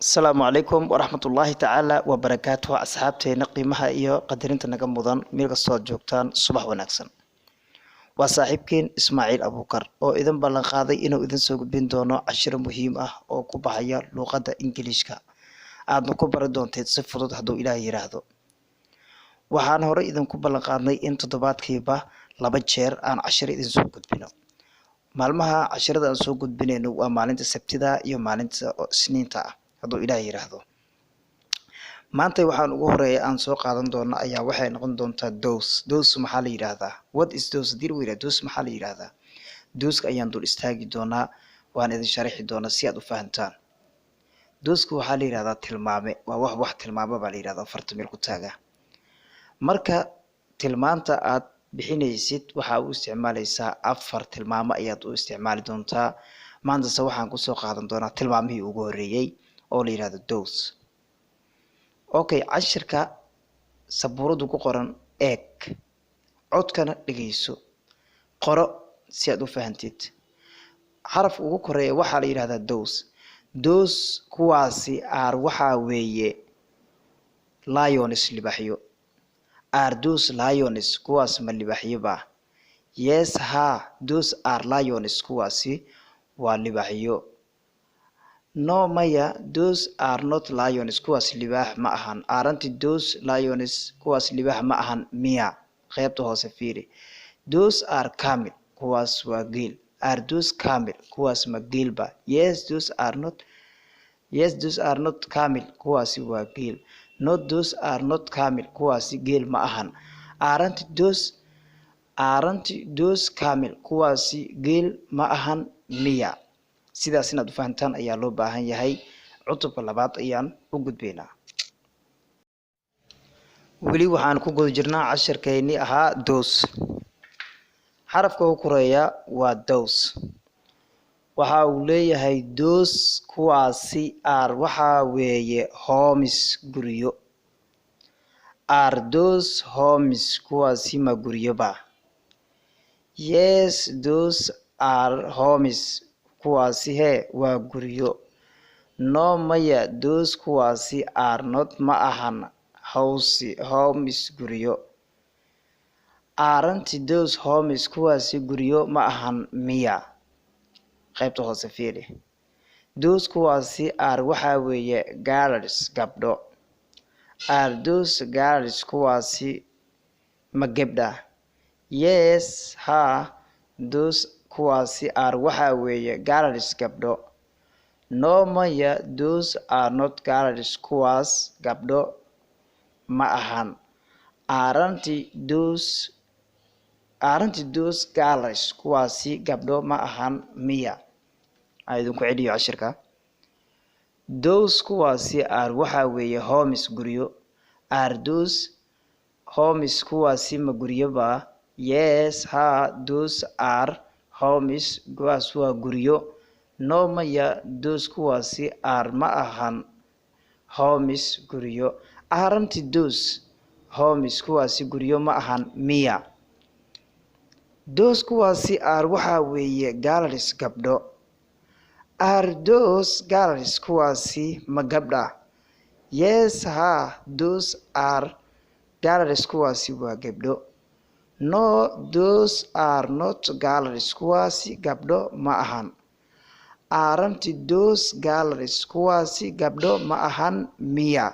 Asalaamu calaykum waraxmatullaahi tacaala wabarakaatuhu. Asxaabteena qiimaha iyo qadarinta naga mudan, meel kastoo aad joogtaan, subax wanaagsan. Waa saaxiibkeen Ismaaciil Abuukar oo idin ballan qaaday inuu idin soo gudbin doono cashiro muhiim ah oo ku baxaya luuqadda Ingiliishka, aadna ku bari doonteed si fudud hadduu Ilaah yiraahdo. Waxaan horey idinku ballan qaadnay in toddobaadkiiba laba jeer aan cashiro idin soo gudbino. Maalmaha cashirada aan soo gudbinayno waa maalinta Sabtida iyo maalinta Isniinta ah, hadduu Ilaah yiraahdo. Maanta waxaan ugu horeeya aan soo qaadan doono ayaa waxay noqon doontaa those. Those maxaa la yidhaahdaa? What is those? Hadii lagu yidhahdo, those maxaa la yidhaahdaa? Those-ka ayaan dul istaagi doonaa, waan idin sharaxi doonaa si aad u fahantaan. Those-ka waxaa la yidhahdaa tilmaame. Waa wax tilmaamo baa la yidhahdaa, farta meel ku taaga. Marka tilmaanta aad bixinaysid, waxaa u isticmaalaysaa afar tilmaamo ayaad u isticmaali doontaa. Maantase waxaan kusoo qaadan doonaa tilmaamihii ugu horeeyey oo la yidhahdo those. Okay, cashirka sabuuradu ku qoran eeg, codkana dhegeyso, qoro si aad u fahantid. Xarafka ugu koreeya waxaa la yidhahdaa those. Those, kuwaasi, are, waxaa weeye, lions, libaxyo. Are those lions, kuwaas ma libaxyoba? Yes, ha, those are lions, kuwaasi waa libaxyo. No, maya, those are not lions, kuwaas libaax ma ahan. Aren't those lions, kuwaas libaax ma ahan miya? Qaybta hoose fiiri. Those are camel, kuwaas waa geel. Are those camel, kuwaas ma geelba? Yes, those are not. Yes, those are not camel, kuwaasi waa geel. No, those are not camel, kuwaasi geel ma ahan. Aren't those camel, kuwaasi geel ma ahan miya? Sidaas inaad u fahantaan ayaa loo baahan yahay. Cutubka labaad ayaan u gudbaynaa. Weli waxaan ku guda jirnaa cashirkeennii ahaa those. Xarafka ugu koreeya waa those. Waxa uu leeyahay: those, kuwaasi, are, waxaa weeye, homes, guryo. Are those homes, kuwaasi ma guryoba? Yes, those are homes, kuwaasi hee waa guryo. No, maya, those, kuwaasi, are not, ma ahan, house, homes, guryo. Aren't those homes, kuwaasi guryo ma ahan miya? Qaybta hoose fiiri. Those, kuwaasi, are, waxaa weeye, girls, gabdho. Are those girls, kuwaasi ma gabdha? Yes, ha, those, kuwaasi, are, waxaa weeye, girls, gabdho. No, maya, those are not girls, kuwaas gabdho ma ahan. Aren't those girls, kuwaasi gabdho ma ahan miya? Aan idinku celiyo cashirka. Those, kuwaasi, are, waxaa weeye, homes, guryo. Are those homes, kuwaasi ma guryoba? Yes, ha, those are homes, kuwaas waa guryo. No, maya, those, kuwaasi, are, ma ahan, homes, guryo. Aren't those homes, kuwaasi guryo ma ahan miya? Those, kuwaasi, are, waxaa weeye, girls, gabdho. Are those girls, kuwaasi ma gabdha? Yes, ha, those are girls, kuwaasi waa gabdho. No, those are not girls, kuwaasi gabdho ma ahan. Aren't those girls, kuwaasi gabdho ma ahan miya?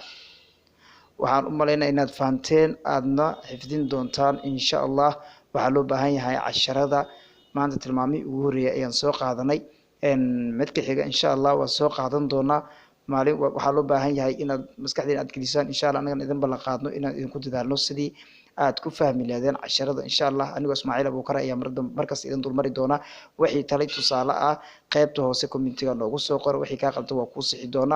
Waxaan u malaynaya inaad fahanteen, aadna xifdin doontaan, insha Allah. Waxaa loo baahan yahay casharada maanta tilmaamihii ugu horreeyay ayaan soo qaadanay. Midka xiga, insha Allah, waan soo qaadan doonaa maalin. Waxaa loo baahan yahay inaad maskaxdiina aad gelisaan, insha Allah. Annagan idin ballan qaadno inaan idinku dadaalno sidii aad ku fahmi lahaydeen casharada, insha Allah. Anigoo Ismaaciil Abuukar ayaa markasta idin dulmari doona. Wixii talay tusaale ah, qaybta hoose commentiga noogu soo qor. Wixii kaa qaldan waa kuu sixi doonaa.